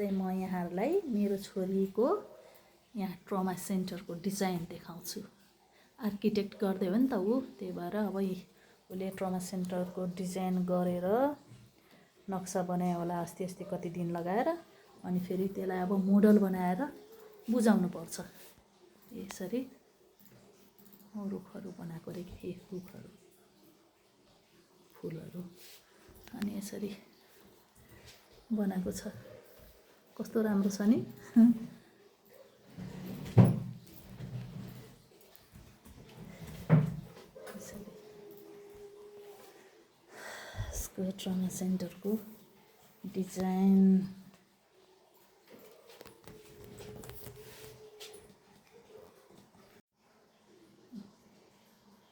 चाहिँ म यहाँहरूलाई मेरो छोरीको यहाँ ट्रमा सेन्टरको डिजाइन देखाउँछु। आर्किटेक्ट गर्दै हो नि त ऊ, त्यही भएर अब उसले ट्रमा सेन्टरको डिजाइन गरेर नक्सा बनायो होला अस्ति कति दिन लगाएर, अनि फेरि त्यसलाई अब मोडल बनाएर बुझाउनु पर्छ। यसरी रुखहरू बनाएको रे, रुखहरू फुलहरू, अनि यसरी बनाएको छ। कस्तो राम्रो छ नि। यसको ट्रमा सेन्टरको डिजाइन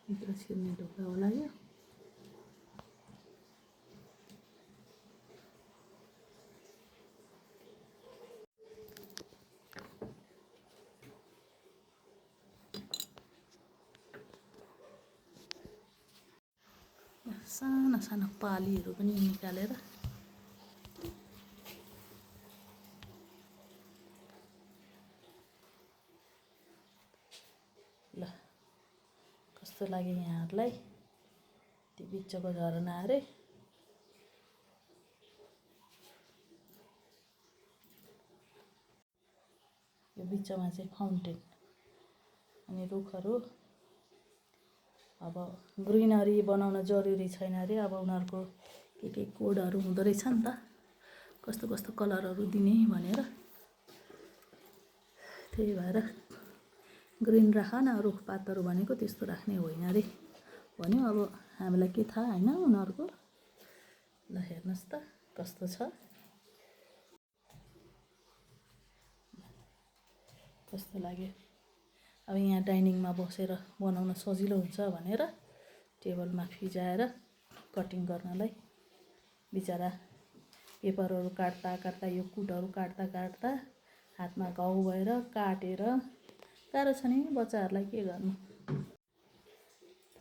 भित्र छिर्ने ढोका होला यो। साना साना पालीहरू पनि निकालेर ल कस्तो लाग्यो यहाँहरूलाई त्यो बिचको झरना अरे। यो बिचमा चाहिँ फाउन्टेन अनि रुखहरू। अब ग्रिनरी बनाउन जरुरी छैन अरे, अब उनीहरूको के कोडहरू हुँदो रहेछ नि त, कस्तो कस्तो कलरहरू दिने भनेर। त्यही भएर ग्रिन राख न, रुखपातहरू भनेको त्यस्तो राख्ने होइन अरे भन्यो। अब हामीलाई के थाहा होइन उनीहरूको। ल हेर्नुहोस् त कस्तो छ, कस्तो लाग्यो। अब यहाँ डाइनिङमा बसेर बनाउन सजिलो हुन्छ भनेर टेबलमा फिजाएर कटिङ गर्नलाई बिचरा पेपरहरू काट्दा काट्दा यो कुटहरू काट्दा काट्दा हातमा घाउ भएर काटेर गाह्रो छ नि बच्चाहरूलाई के गर्नु।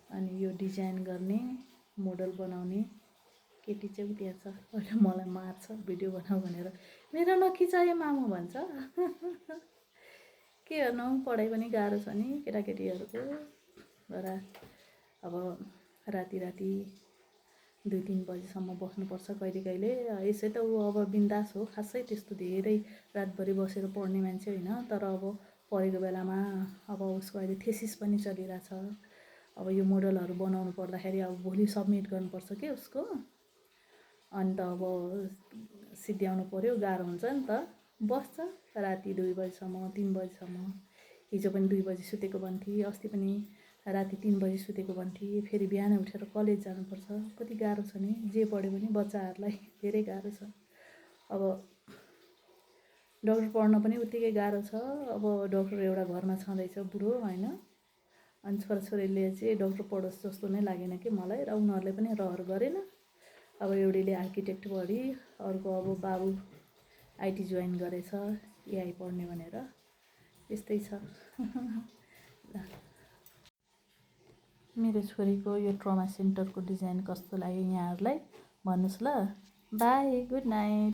अनि यो डिजाइन गर्ने मोडल बनाउने केटी चाहिँ त्यहाँ छ, अहिले मलाई मार्छ भिडियो बनाऊ भनेर। मेरो नखिचायो मामु भन्छ। के गर्नु, पढाइ पनि गाह्रो छ नि केटाकेटीहरूको। र अब राति 2-3 बजीसम्म बस्नुपर्छ कहिले कहिले। यसै त ऊ अब बिन्दास हो, खासै त्यस्तो धेरै रातभरि बसेर पढ्ने मान्छे होइन। तर अब पढेको बेलामा अब उसको अहिले थेसिस पनि चलिरहेछ। अब यो मोडलहरू बनाउनु पर्दाखेरि अब भोलि सब्मिट गर्नुपर्छ के उसको। अनि त अब सिद्ध्याउनु पर्यो, गाह्रो हुन्छ नि त। बस्छ राति 2 बजीसम्म 3 बजीसम्म। हिजो पनि 2 बजी सुतेको भन्थे, अस्ति पनि राति 3 बजी सुतेको भन्थे। फेरि बिहानै उठेर कलेज जानुपर्छ। कति गाह्रो छ नि, जे पढ्यो पनि बच्चाहरूलाई धेरै गाह्रो छ। अब डक्टर पढ्न पनि उत्तिकै गाह्रो छ। अब डक्टर एउटा घरमा छँदैछ बुढो होइन, अनि छोराछोरीले चाहिँ डक्टर पढोस् जस्तो नै लागेन कि मलाई। र उनीहरूले पनि रहर गरेन। अब एउटीले आर्किटेक्ट पढी, अर्को अब बाबु आइटी जोइन गरेछ एआई पढ्ने भनेर। यस्तै छ। ल मेरो छोरीको यो ट्रमा सेन्टरको डिजाइन कस्तो लाग्यो यहाँहरूलाई भन्नुहोस् ल। By, good night.